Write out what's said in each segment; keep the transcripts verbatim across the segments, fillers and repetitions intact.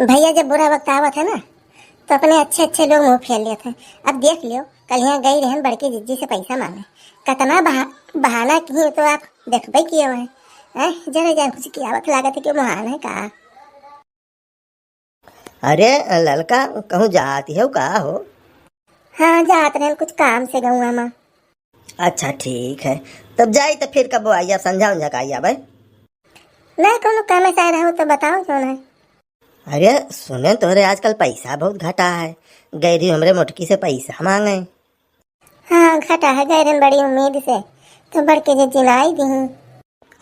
भैया, जब बुरा वक्त आवत है ना, तो अपने अच्छे अच्छे लोग मुँह फेर लेत हैं। अब देख लियो, कल यहाँ गई रहन बड़की जिज्जी से पैसा माँगे, कतना बहा-, बहाना किए, तो आप देखबे किए हैं। हैं, जरा जान कुछ किया वक्त लागत है कि महान है का? अरे ललका, कहूँ जात हो का हो? हाँ, जात रहन कुछ काम से गौवा मा। अच्छा, ठीक है, तब जाई तो फिर कबो आई, अब संझा उंझा का आई अब। नहीं, कोनो काम ऐसा रहो तो बताओ, जो है। अरे सुने, तोहरे आजकल पैसा बहुत घटा है, गैरी हमरे मोटकी से पैसा माँगे। हाँ, घटा है, गैरन बड़ी उम्मीद से, तो बड़के जिज्जी ना आई दी।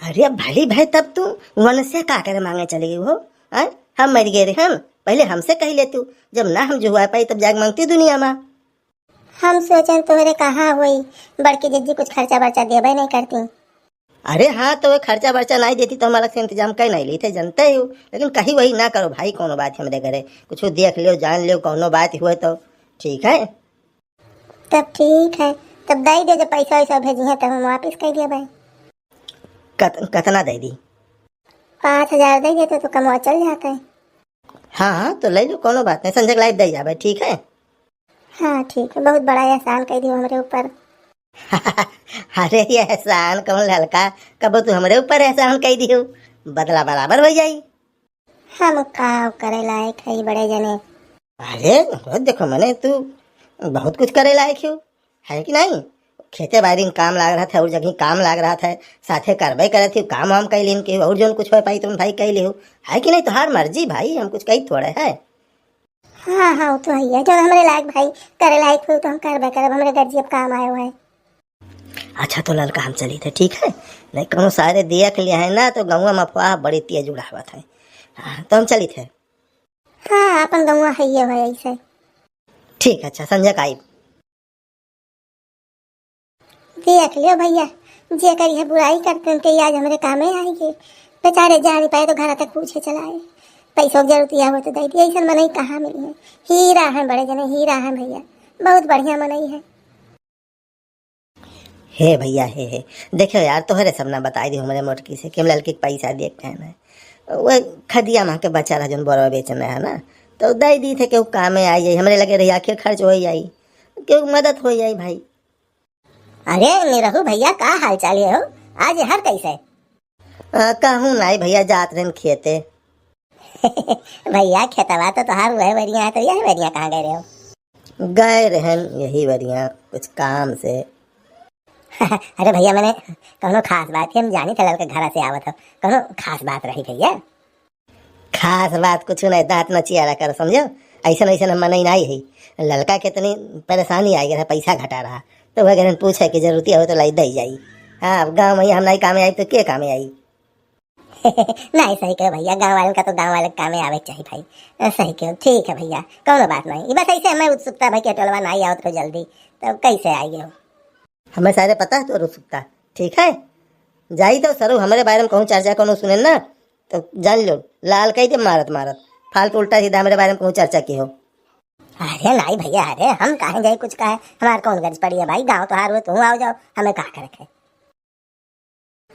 अरे भली भाई, तब तू वन से का करे माँगे चली गई हो? हैं? हम मर गए रहन, पहले हमसे कही ले तू, जब ना हम जुहुआ पाई तब जाके माँगती दुनिया मा। हम सोचन तोहरे कहाँ होई, बड़की जिज्जी कुछ खर्चा बर्चा देबे नहीं करती। अरे हाँ, तो वो खर्चा बर्चा नहीं देती तो हमारा से इंतजाम कर नहीं लेते, जानते हो। लेकिन कहीं वही ना करो भाई, कोनो बात हमरे घरे कुछ देख लियो, जान लियो, कोनो बात हुए तो ठीक है। तब ठीक है, तब दे दे, जब पैसा वैसा भेजी है तब हम वापस कर दिया भाई। कत-, कतना दे दी? पाँच हजार दे देते तो कमवा चल जाता है। हाँ हाँ, तो ले लो, कोनो बात नहीं, संझा के लाइव दे जाबे, ठीक है। हाँ ठीक है, बहुत बड़ा एहसान कर दियो हमरे ऊपर। अरे ये एहसान कौन ललका, कबो तू हमरे ऊपर एहसान कर दियो, बदला बराबर हो जाई। हम का करे लायक है बड़े जने? अरे वो देखो मने तू बहुत कुछ करे लायक हो, है कि नहीं? खेते बाड़ी में काम लाग रहा था और जगह काम लाग रहा था, साथे करबे करे थी, काम वाम कर लीन के और जोन कुछ हो पाई तुम भाई कर लियो, है कि नहीं? तोहार मर्जी भाई, हम कुछ कही थोड़े है। हाँ हाँ, वो तो है, जो हमरे लायक भाई करे लायक हो तो हम करबे करब, हमरे गर्जी अब काम आयो है। अच्छा तो ललका हम चली थे, ठीक है? नहीं कोनो सारे देख लिया है ना तो गौवा में अफवाह बड़ी तेज उड़ावत है। हाँ, तो हम चली थे। हाँ, अपन गौवा है ये है ऐसे। ठीक, अच्छा संझा का आई। देख लियो भैया, जे करी है बुराई करते हैं, ते आज हमरे कामे आई गए। बेचारे जानी पाए तो घर तक पूछे चलाए, पैसों की जरूरत यह हो तो दे दिए। ऐसा मनई कहाँ मिली है? हीरा है बड़े जने, हीरा है भैया, बहुत बढ़िया मनई है। हे भैया, हे, हे, देखो यार, तोहरे सब ना बताई दी हमरे मोटकी से कि हम ललकी के पैसा दिए के कहना है। वो खदिया माँ के बचा रहा, जोन बोरवा बेचना है ना, तो दे दी थे, केहू कामे आई जाई, हमरे लगे रही, आखिर खर्च हो जाई, केहू मदद हो जाई भाई। अरे निरहू भैया, का हाल चाल है हो? आज हर कैसे? आ, कहूँ नाई भैया, जात रहन खेते। भैया, खेतवा तो तोहार वह बढ़िया है, तो यह बढ़िया कहाँ गए रहे हो? गए रहन यही बढ़िया कुछ काम से। अरे भैया, मैंने कौनो खास बात है, हम जानी थे ललका घरा से आवत हो, कौनो खास बात रही भैया? खास बात कुछ नहीं, दांत न चियारा कर, समझो। ऐसन ऐसन हम मनई नहीं है। ललका के तनी परेशानी आई गया, पैसा घटा रहा, तो वह कहन पूछे कि जरूरत हो तो लाई दे जाई। हाँ, अब गाँव में हम नहीं कामे आई तो के कामे आई? नहीं, सही कहो भैया, गाँव वालन का तो गाँव वाले के कामे आवे के चाहिए भाई। सही कहो, ठीक है भैया, कौनो बात नहीं। बस ऐसे हमें उत्सुकता भाई कि टोलवा नहीं आवत रहो जल्दी, तो कैसे आई गए हो? हमें सारे पता है तोर उत्सुकता, ठीक है? जाई तो सरऊ हमरे बारे में कहूँ चर्चा कोनो सुने ना, तो जान लो, लाल कही दे मारत मारत। फालतू उल्टा सीधा हमरे बारे में कहूँ चर्चा की हो। अरे नाई भैया, अरे हम काहे जाई कुछ काहे, हमार कौन गर्ज पड़ी है भाई, गाँव तोहार हुए, तू आओ जाओ, हमें का करे के?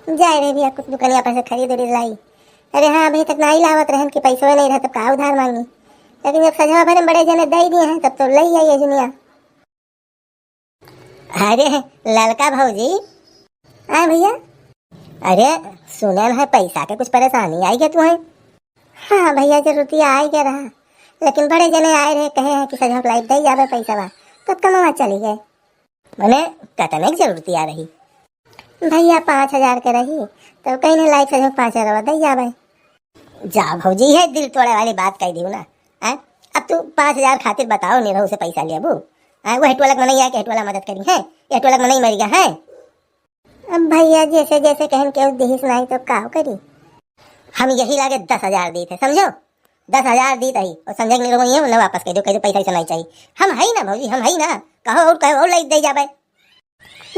जाए रहे भैया, कुछ दुकनिया पर से खरीद उरीद लाई। अरे हाँ, अभी तक नाई लावत रहन कि पैसवे नहीं रहे, तब का उधार मांगी? लेकिन जब सजवा भरे बड़े जने दे दिए हैं, तब तो ले आइए दुनिया। अरे ललका भौजी। हाँ भैया। अरे सुने है पैसा के कुछ परेशानी आई गया तुम्हें? हाँ भैया, जरूरतिया आए गया रहा, लेकिन बड़े जने आए रहे, कहे हैं कि सजवा लाइट दे जावे पैसा बा, तो कमवा चली गए। मने कतने की जरूरतिया रही? भैया पाँच हजार के रही, तो कहीं लाइट सजवा पाँच हजार दे जावे। जा भौजी, ये दिल तोड़े वाली बात कह दी ना। हैं? अब तू पाँच हजार खातिर बताओ, निरहू से पैसा लेबू? हैं? वह टोलक मनई आके टोला मदद करी है, ये टोलक मनई मर गया है। अब भैया जैसे जैसे कहन के देहिस नाई तो का करी? हम यही लागे दस हजार दी थे, समझो? दस हजार दी तही, और संजय के निरहू ये ना वापस कह दो, कह दो पैसा वैसा नहीं चाहिए। हम है ना भौजी, हम है ना, कहो और कहो और लाई दे जाबे।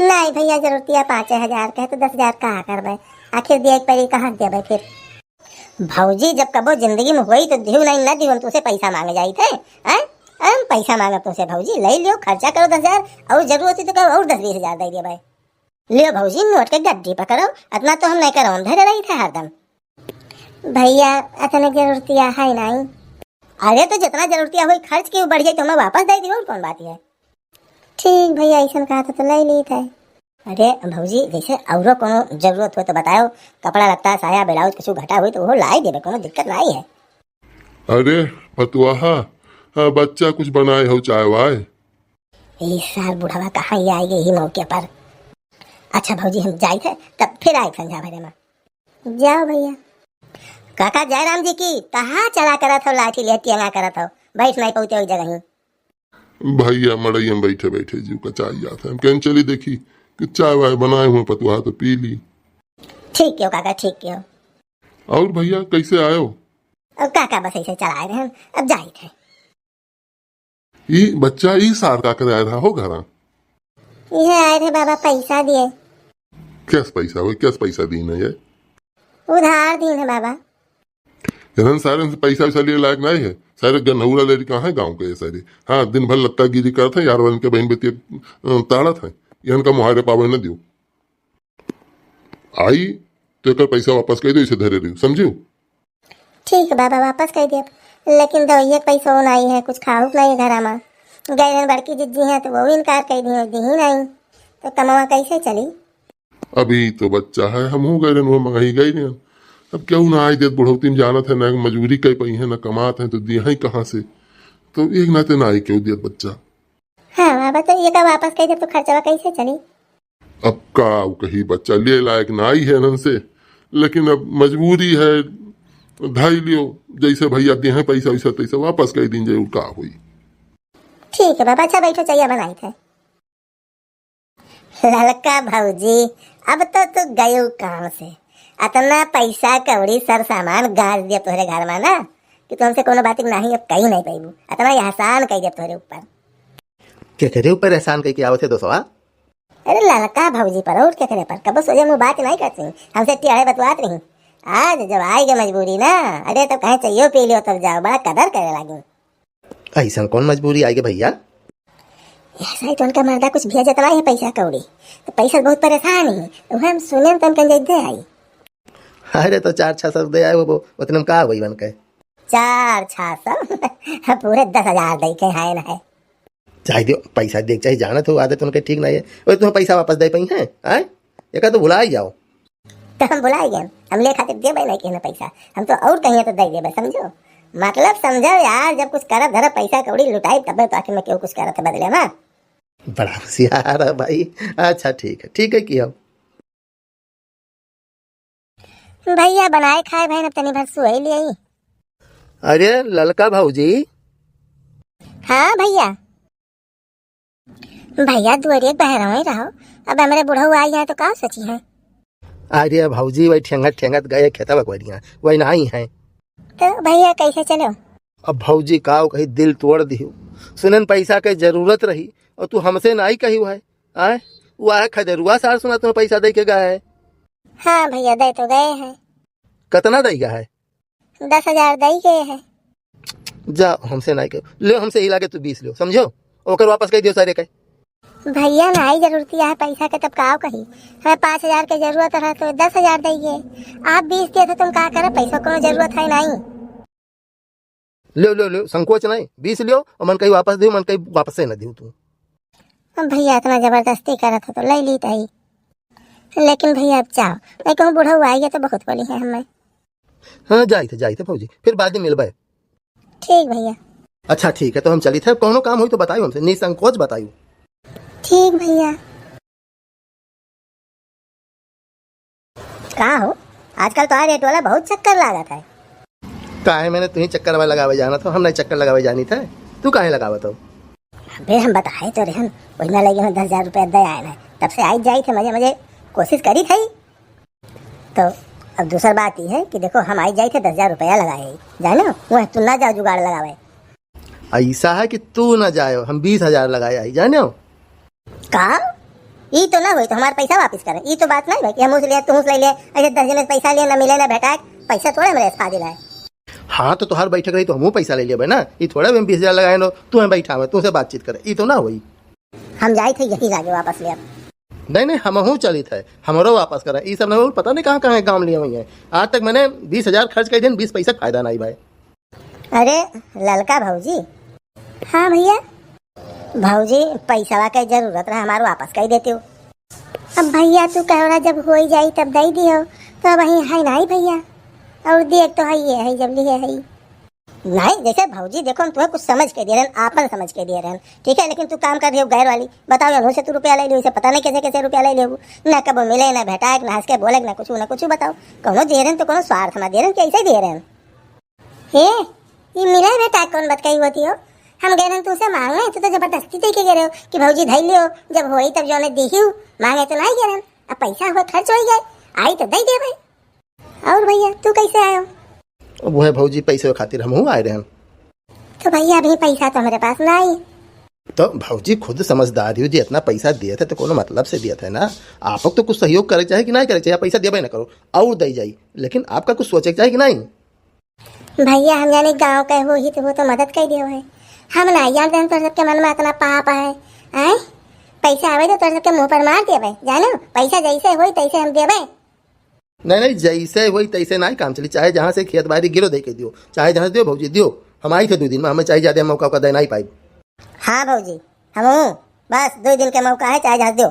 नहीं भैया, जरूरतिया पाँचे हजार के है तो दस हजार का करबे, आखिर दिए के पड़ी, कहाँ देबे फिर? भौजी, जब कबो जिंदगी में होई तो दिहू नहीं, ना दिहू, हम तुमसे पैसा मांगे जाई थे, हैं? हम पैसा मांगे तुमसे भौजी, ले लियो, खर्चा करो दस हजार, और जरूरत हो तो कहो और दस बीस हजार दे दिए भाई। लियो भौजी, नोट के गड्डी पकड़ो, इतना तो हम नहीं करो, हम धरे रही थे हरदम। भैया, इतने जरूरतिया है नहीं। अरे तो जितना जरूरतिया होई खर्च के बढ़िया तो हमें वापस दे दियो, कौन बात है। ठीक भैया, ऐसन कहा था तो ले ली था। अरे भौजी, जैसे औरो कोनो जरूरत हो तो बताओ, कपड़ा लत्ता, साया, ब्लाउज, कुछ घटा होई तो वो लाई देबे, कोनो दिक्कत नहीं है। अरे पतुआहा, हाँ, बच्चा कुछ बनाए हो चाय वाय? ई सार बुढ़वा कहाँ ही आए यही मौके पर। अच्छा भौजी, हम जाइत है, तब फिर आए संझा भरे में। जाओ भैया। काका जयराम जी की, कहाँ चला करत हो लाठी लिए टेंगा करत हो, बैठ नहीं पौते एक जगह ही। भैया मड़ैया में बैठे बैठे जीव कचाई जात है, हम कहन चली देखी कि चाय वाय बनाए हुए पतुआ तो पी ली। ठीक क्यों काका, ठीक क्यों। और भैया कैसे आयो? अब काका बस ऐसे चलाए रहे हम, अब जाइत है। ई बच्चा ई सार का करे आए रहा हो घरा? यह आए रहे बाबा पैसा दिए। कैस पैसा हो, कैस पैसा दीन है ये? उधार दीन है बाबा। इन्हन सारे से पैसा वैसा लिए लायक नहीं है, सारे गनहौरा लेडी कहाँ है गाँव के ये सारे। हाँ, दिन भर लत्ता गिरी करत है यार, वालन के बहन बेटी अ, ताड़त है, इहन का मुहारे पावे न दियो। आई तो एकर पैसा वापस कर दो, इसे धरे रहियो, समझियो? ठीक है बाबा, वापस कर दिया, लेकिन दवाइया के पैसा नहीं है, कुछ खाहू के नहीं है घरा में। गए रहन बड़की जिज्जी हैं तो वो इनकार कर दी, दी ही नहीं, तो कमावा कैसे चली? अभी तो बच्चा है, हम हो गए रहन, वो मंगाई गए रहन। अब क्यों ना आई देत बुढ़ौती में जानत है ना, मजूरी कर पाई है ना, कमात है तो दिया ही कहाँ से? तो एक नाते ना आई क्यों देत बच्चा। हाँ बाबा, तो ये का वापस कर दे तो खर्चवा कैसे चली? अब का उ कही, बच्चा लिए लायक ना आई है इन्हन से, लेकिन अब मजबूरी है, धाई लियो, जैसे भैया दिए हैं पैसा वैसा तैसा वापस कर दीन जाए, का होई। ठीक है बाबा, अच्छा बैठो, चाय बनाई थे। ललका भौजी, अब तो तू गयू काम से। अतना पैसा कौड़ी सर सामान गाज दिया तोहरे घर में ना, कि तुमसे कोनो बात नहीं, अब कहीं नहीं पैबू। अतना एहसान कह दिया तोहरे ऊपर। केकरे ऊपर एहसान कह के आवत है दोस्तवा? अरे ललका भौजी पर और केकरे पर? कबो सोझे मुँह बात नहीं करती, हमसे टेढ़े बतुआत रही। आज जब आई गए मजबूरी ना, अरे तो कहे चाहिए पी लियो तब जाओ, बड़ा कदर करे लागी। ऐसन कौन मजबूरी आई गए भैया? ऐसा ही तो उनका मर्दा कुछ भेजत नहीं है पैसा कौड़ी, तो पैसा बहुत परेशान ही, तो हम सुने तो उनका दे आई। अरे तो चार छह सौ दे आए वो, उतने में का हुई बन के? चार छह सौ? पूरे दस हजार दे के आए ना है। चाहे दियो, पैसा दे चाहे जानत हो, आदत उनके ठीक नहीं है। वो तुम्हें पैसा वापस दे पाई हैं, आए? एका तो भुला ही जाओ। तो हम भुला ही गए, हम ले खातिर देबे नहीं किहे ना पैसा, हम तो और कहीं तो दे देबे, समझो? मतलब समझो यार, जब कुछ करब धरब पैसा कौड़ी लुटाई तबे तो आखिर में क्यों कुछ करत है बदले में। बड़ा होशियार है भाई। अच्छा ठीक है, ठीक है कि हम भैया बनाए खाए भैन, अब तनी भर सुई ले आई। अरे ललका भौजी। हाँ भैया। भैया दुआरे बहरवे रहो, अब हमरे बुढ़ऊ आई है तो का सोची है? अरे भौजी वही ठेंगत ठेंगत गए खेतवा कोरिया, वही ना आई है। तो भैया कैसे चलो? अब भौजी का कही, दिल तोड़ दिहु। सुनन पैसा के जरूरत रही और तू हमसे नाई कही है। आए, वो आए खदेरुआ सार सुना तुम्हें पैसा दे के गए है। हाँ भैया, दे तो गए हैं। कितना दे गए है? दस हजार दे गए हैं। जा, हमसे नाई कहो, ले हमसे ही लागे तू बीस लियो, समझो? ओकर वापस कह दियो सारे के। भैया नाई जरूरत है पैसा के, तब का कही? हमें पाँच हजार के जरूरत रहा तो दस हजार दे गए, आप बीस दिए तो तुम का करे? पैसा कोनो जरूरत है नहीं। लो, लो, लो, संकोच नहीं, बीस लियो और मन कहीं वापस दियो, मन कहीं वापस से न दियो तू। अब भैया इतना जबरदस्ती करत हो तो ले ली ताई। लेकिन भैया अब जाओ, मैं कहूँ बुढ़ऊ आई है तो बहुत बोली है हमें। हाँ, जाई थे, जाई थे भौजी, फिर बाद में मिलबे। ठीक भैया। अच्छा ठीक है, तो हम चली थे, कौनो काम होई तो बताइयो हमसे, निसंकोच बताइयो। ठीक भैया। का हो, आजकल तो रेट वाला बहुत चक्कर लागत है। काहे मैंने तुम्ही चक्कर वाला लगावे जाना था, हम नहीं चक्कर लगावे जानी थे, तू काहे लगावत हो? अबे हम बताए तो रहन, वही ना लगे हम दस हजार रुपया दे आए ना, तब से आई जाई थे मजे मजे, कोशिश करी थे। तो अब दूसर बात ये है कि देखो हम आई जाई थे दस हजार रुपया लगाए, जाने वह तू ना जाओ जुगाड़ लगावे। ऐसा है कि तू ना जाओ, हम बीस हजार लगाए आई, जाने हो? का? ई तो ना होई, तो हमार पैसा वापस करे। ई तो बात नहीं भाई कि हम उस लिए, तू उस ले ले, ऐसे दस दिन में पैसा लिए ना मिले ना भेटाए, पैसा थोड़े हमरे से फाजिल है। हाँ, तो तोहार बैठक रही तो हमहू पैसा ले लेबे ना। ई थोड़ा भी हम बीस हजार लगाए नो, तू हम बैठा हुआ, तू से बातचीत करे, ई तो ना होई। हम जाई थे यही लागे वापस ले अब। नहीं, नहीं, हमहू चलित है, हमरो वापस करे। ई सब नहीं, पता नहीं कहाँ, कहाँ काम लिए हुई है। आज तक मैंने बीस हजार खर्च कर दिन, बीस पैसा फायदा नहीं भाई। अरे ललका भौजी। हाँ भैया। भौजी, पैसवा के जरूरत रहा हमार, वापस कइ देतिउ। अब भैया तू कहरा जब होइ जाई तब दइ दियो, तो अब अही है नाहीं भैया। अउर देख तो है ये है जब लिहे है। नाहीं, जैसे भौजी देखो हम तुहें कुछ समझ के दिए रहन, आपन समझ के दिए रहन, ठीक है, लेकिन तू काम कर रही हो गैर वाली, बताओ यार, से तू रुपया लइ लियो, इसे पता नहीं कैसे कैसे रुपया लइ लियो, ना कबो मिले, ना भेटाए, ना हंस के बोले, ना कुछ, ना कुछ बताओ, कौनो दिए रहन तो कौनो स्वार्थ में दिए रहन कि ऐसे ही दिए रहन? हे, ई मिले भेटाए कौन बात कही होती हो? हम गए रहन तुमसे मांगे, तू तो जबरदस्ती दे के गए रहो कि भौजी धइ लियो, जब होई तब जौने देहियो, मांगे तो नाहीं गए रहन, अब पैसा हुआ खर्च होइ गए, आई तो दइ देबे। अउर भैया, तू कैसे आयो? अब वह भौजी, पैसे खातिर हमहू आए रहन। तो भैया, अभी पैसा तो हमरे पास नाहीं। तो भौजी खुद समझदार ही हो जी, इतना पैसा दिए थे तो कोनो मतलब से दिए थे ना। आपको तो कुछ सहयोग करे के चाही कि नाहीं करे के चाही, पैसा देबे ना करो अउर दइ जाई, लेकिन आपका कुछ सोचे के चाही कि नाहीं? भैया, हम जाने गाँव के हो, हित हो तो मदद कइ दियो है, हम नाहीं जानत रहन तोर सबके मन में इतना पाप है, आए? पैसा आवे तो तोर सबके मुँह पर मार देबे, जानो, पैसा जैसे होई तैसे हम देबे। नाहीं, नाहीं, जैसे होई तैसे नाहीं काम चली, चाहे जहाँ से खेत बारी गिरो दइ के दियो, चाहे जहाँ से दियो भौजी दियो, हम आई थे दुइ दिन में, हमें चाहे ज्यादा मौका उका दे नाहीं पाई। हाँ भौजी, हम हूँ, बस दुइ दिन के मौका है, चाहे जहाँ से दियो।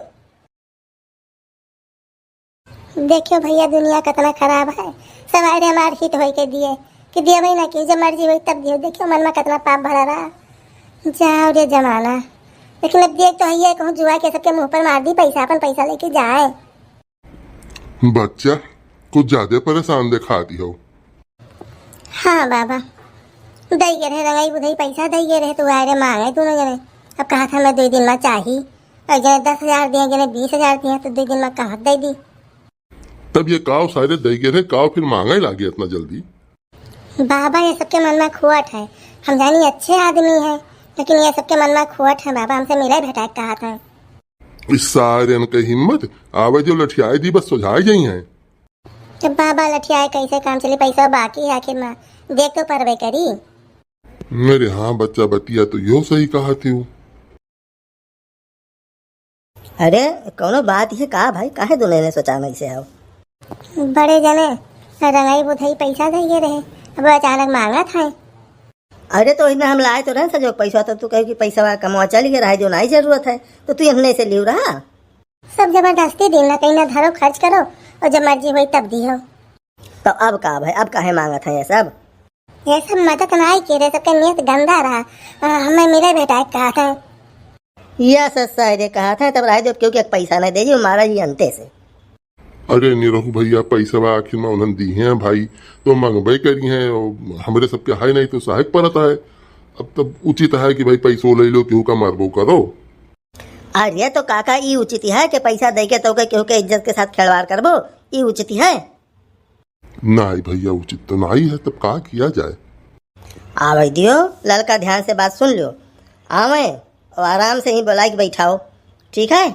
देखियो भैया, दुनिया कितना खराब है, सब आए रहे हमार हित होई के दिए कि देबे ना कि जब मर्जी होई तब दियो। देखियो मन में कितना पाप भरा रहा, जाओ रे जमाना। लेकिन अब देख तो है, कहूँ जुआ के सबके मुँह पर मार दी, पैसा, अपन पैसा लेके जाए। बच्चा, कुछ ज्यादा परेशान दिखाती हो। हाँ बाबा, दइ गए रहे रंगई बुधई, पैसा दइ गए रहे, तू आए रे मांगे दोनों जने। अब कहा था मैं दुइ दिन में चाही, एक जने दस हजार दिए, एक जने बीस हजार दिए, तो दुइ दिन में कहाँ दइ दी? तब ये काव सारे दइ गए रहे, काव फिर मांगे लागे इतना जल्दी? बाबा, ये सबके मन में खोट है, हम जानी अच्छे आदमी हैं, लेकिन ये सबके मन में खोट है बाबा, हमसे मिले भेटाए कहा था। इस सारे इनके हिम्मत, आवे जो लठियाए दी, बस सुझाए जाई हैं। तो बाबा लठियाए कैसे काम चली, पैसा बाकी है आखिर में, देख तो परबे करी। अरे हाँ बच्चा, बतिया तो यो सही कहा थी। अरे कौनो बात है का भाई, काहे दोनों ने सोचा में ऐसे हो? बड़े जने रंगई बुधई पैसा दे रहे, अब अचानक मांगत हैं। अरे तो इतना हम लाए तो रहे सजो पैसा, तो तू कहे कि पैसा कमवा चल गया रहा, जो नाहीं जरूरत है, तो तू हमने से लियो रहा। सब जबरदस्ती दिन ना कहीं ना धरो, खर्च करो, और जब मर्जी होई तब दियो। तो अब का भाई, अब काहे मांगत है ये सब? ये सब मदद नाहीं के रहे, सबके नियत गंदा रहा। अ, हमें मिले भेटाए कहा था। यह सच सारे कहा था, तब राय देव क्योंकि एक पैसा नहीं दे जी, मारा जी अंते से। अरे निरहू भैया, पैसा बा आखिर में उन्हन दी हैं भाई, तो मंगबे करी हैं, और हमरे सबके है नहीं तो सहायक परत है। अब तब उचित है कि भाई पैसो ले लो, केहू का मारबो करो। अरे तो काका, ई उचित है कि पैसा दे के तो के केहू के इज्जत के साथ खिलवाड़ करबो, ई उचित है? नाहीं भैया, उचित तो नाहीं है, तब का किया जाए? आवे दियो, ललका ध्यान से बात सुन लियो। आवे और आराम से ही बुलाई के बैठाओ, ठीक है?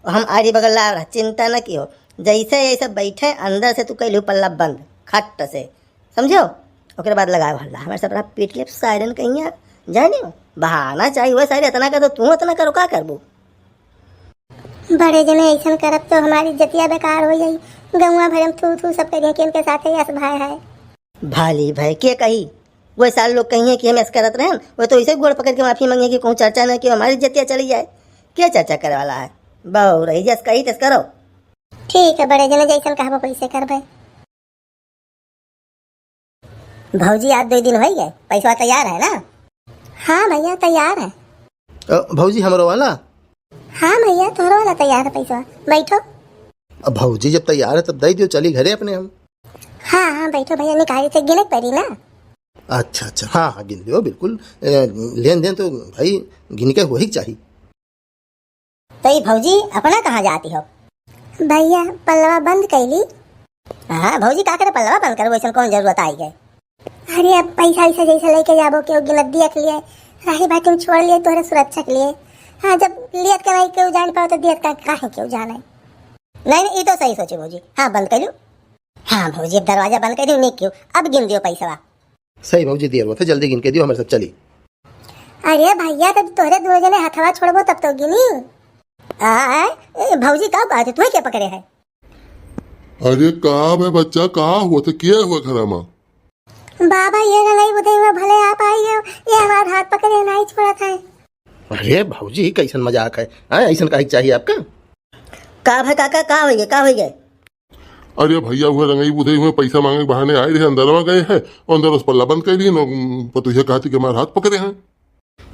और हम आड़ी बगल ला रहा, चिंता न कियो। जैसे जैसे बैठे, अंदर से तू कह लियो पल्ला बंद, खट से, समझो? ओकरे बाद लगाओ हल्ला, हमारे सब पूरा पीट लेब सायरन कहिया, जानियो? बहाना चाहिए हुआ सारे, इतना कर दो, तू इतना करो, का करबो? बड़े जने ऐसन करब तो हमारी इज्जतिया बेकार हो जाई, गौवा भरे में थू थू सब करिए कि इनके साथे यस भाई है। भाली भाई के कही, वो सारे लोग कहिए कि हम यस करत रहन, वो तो ऐसे गोड़ पकड़ के माफी मांगे कि कहूँ चर्चा न कि हमारी इज्जतिया चली जाए। क्या चर्चा करे वाला है? बहु रही, जस कही तस करो। ठीक है बड़े जने, जैसन कहबो वैसे करबे। भौजी, आज दो दिन होइ गए, पैसवा तैयार है ना? हाँ भैया, तैयार है। अ, भौजी, हमरो वाला? हाँ भैया, तोहरो वाला तैयार है पैसवा, बैठो। अब भौजी जब तैयार है तब दे दियो, चली घरे अपने हम। हाँ हाँ, बैठो भैया, निकाली थे गिनक पड़ी ना। अच्छा अच्छा, हाँ हाँ, गिन लियो बिल्कुल। ए, लेन देन तो भाई गिन के हो ही चाहिए। तो ई भौजी अपना कहाँ जाती हो? भैया, पल्लवा बंद कैली। हाँ भौजी, का करे पल्लवा बंद करबो, ऐसन कौन जरूरत आई गए? अरे, अब पैसा वैसा जैसे लेके जाबो, केहू गिनत दियत लिए, राही बाटी में छोड़ लिए तोहरे सुरक्षा के लिए। हाँ, जब लियत के नहीं केहू जान पाओ तो दियत का काहे केहू जाने? नहीं नहीं, ई तो सही सोचे भौजी। हाँ, बंद कर लू। हाँ भौजी, अब दरवाजा बंद कर दियो, नहीं क्यों, अब गिन दियो पैसवा। सही भौजी, देर होत है, जल्दी गिन के दियो, हमरे सब चली। अरे भैया, तब तोहरे दोनों जने हथवा छोड़बो तब तो गिनी। आ, आ, ए, भौजी का बात है, तुम्हें क्या पकड़े है? अरे का बे बच्चा, का हुआ था, क्या हुआ घरा में? बाबा, ये रंगई बुधई में भले आप छोड़ा था। अरे भौजी, कैसन मजाक है? हाँ, ऐसन काहे के चाहिए आपका? का भाई काका, का होइगे, का होइगे? अरे भैया, उहे रंगई बुधई उहे पैसा मांगे के बहाने आए रहे, अंदरवा गए हैं, और अंदर से पल्ला बंद कर दिए, न, पतोहिया कहती कि हमार हाथ पकड़े हैं।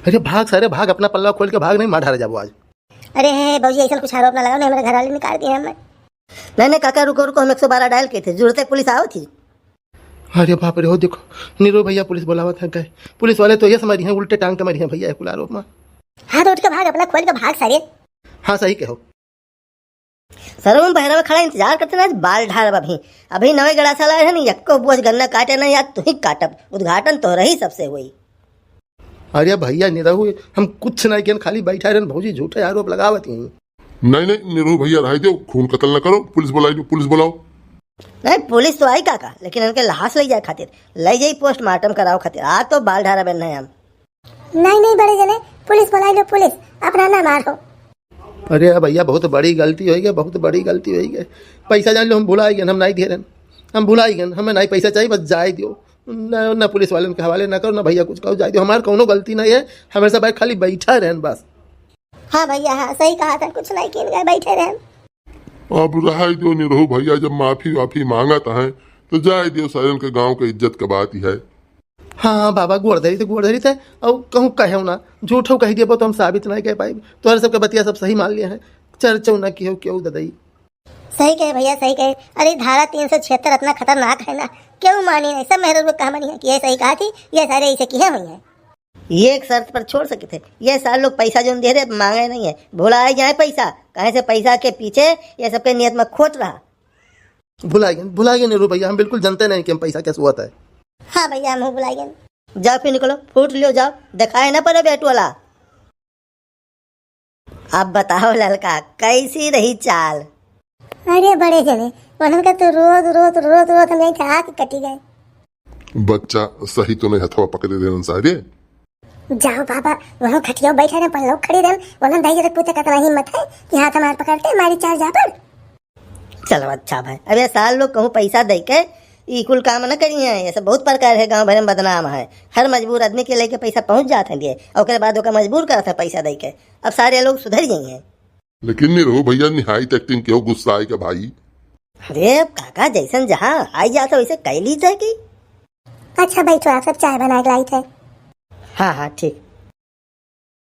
अरे भाग सारे भाग, अपना पल्ला खोल के भाग, नहीं मार डारा जाबो आज। अरे हे, हे, भौजी, ऐसन कुछ आरोप ना लगाओ, नहीं हमारे घर वाले निकाल दिए हमें। नहीं, नहीं काका, रुको, रुको, हम एक सौ बारह डायल किए थे, जरूरत है पुलिस आओ थी। अरे बाप रे, हो देखो, नीरू भैया पुलिस बुलावत हैं, गए। पुलिस वाले तो ये से मारी हैं, उल्टे टांग के मारी हैं भैया, कुल आरोप में। हाँ, तो उठ के भाग, अपना खोल के भाग सारे। हाँ, सही कहो। सरवन बहरा में खड़ा इंतजार करते ना, आज बाल ढारब अभी। अभी नवे गड़ासा लाए हैं नी, यक्को बोझ गन्ना काटे ना, या तू ही काटब, उद्घाटन तोहरे ही सबसे होई। अरे भैया निरहू, हम कुछ नहीं किहन, खाली बैठा रहन, भौजी झूठे आरोप लगावत ही। नहीं, नहीं, निरहू भैया, रहाई दो, खून कतल न करो, पुलिस बुलाई लो, पुलिस बुलाओ। नहीं, पुलिस तो आई काका, लेकिन इनके लाश ले जाए खातिर, ले जाई पोस्टमार्टम कराओ खातिर, आज तो बाल ढारब नहीं हम। नहीं, नहीं, बड़े जने, पुलिस बुलाई लो, पुलिस, अपना ना मारो। अरे भैया, बहुत बड़ी गलती होइगे, बहुत बड़ी गलती होइगे। पैसा जान लो, हम भुलाई गए, हम नहीं दे रहन, हम भुलाई गए, हमें नहीं पैसा चाहिए, बस जाए दियो। ना, ना पुलिस वालन के हवाले ना करो, ना भैया कुछ कहो, जाए दियो, हमार कौनो गलती नहीं है, हमेशा भाई खाली बैठा रहन बस। हाँ भैया, हाँ, सही कहा था, कुछ नहीं किहन गए, बैठे रहन। अब रहाई दियो निरहू भैया, जब माफी वाफी मांगत हैं, तो जाए दियो, सारन के गांव के इज्जत के बात ही है। हाँ, हाँ, बाबा, गोड़ धरी थे, गोड़ धरी थे, और कहूँ कहे ना, झूठो कह दिया, तो हम साबित नहीं कर पाए, तोहरे सबके बतिया सब सही मान लिए हैं, चर्चो ना किहो क्यों ददई। सही कहे भैया, सही कहे। अरे, धारा तीन सौ छिहत्तर इतना खतरनाक है ना, क्यों मानी नहीं, सब मेहरारू कहा मानी है कि ये सही कहा थी, ये सारे ऐसे किहे हुई हैं। ये एक शर्त पर छोड़ सके थे, ये सारे लोग पैसा जोन दे रहे, मांगे नहीं है, भुलाए जाए पैसा, कहे से पैसा के पीछे ये सबके नियत में खोट रहा। भुला गए, भुला गए नीरू भैया, हम बिल्कुल जानते नहीं कि हम पैसा कैसे हुआ था। हाँ भैया, हम भुला गए। जाओ फिर निकलो, फूट लियो, जाओ, दिखाए ना पड़े बेट वाला। अब बताओ ललका, कैसी रही चाल? अरे बड़े जने, उन्हन का तो रोत, रोत, रोत, रोत हम यहीं आके कटी गए। बच्चा सही तो नहीं हथवा पकड़े रहन सारे। जाओ बाबा, वहाँ खटिया बैठे रहे, पर लोग खड़े रहे, उन्हन दाई जरा पूछे कितना हिम्मत है कि हाथ हमार पकड़ते, मारी चार झापड़। चलो अच्छा भाई, अब ये सार लोग कहूँ पैसा दे के ई कुल काम न करी हैं, ये सब बहुत प्रकार है, गांव भर में बदनाम है। हर मजबूर आदमी के लेके पैसा पहुंच जात है लिए, और ओकरे बाद ओकर मजबूर करत है पैसा दे के। अब सारे लोग सुधर गई हैं। लेकिन निरहू भैया, निहायत एक्टिंग किहो गुस्सा आए के भाई। अरे अब काका, जैसन जहाँ आई जात है वैसे कैली जाए की। अच्छा बैठो, आप सब चाय बना के लाई थे। हाँ हाँ ठीक।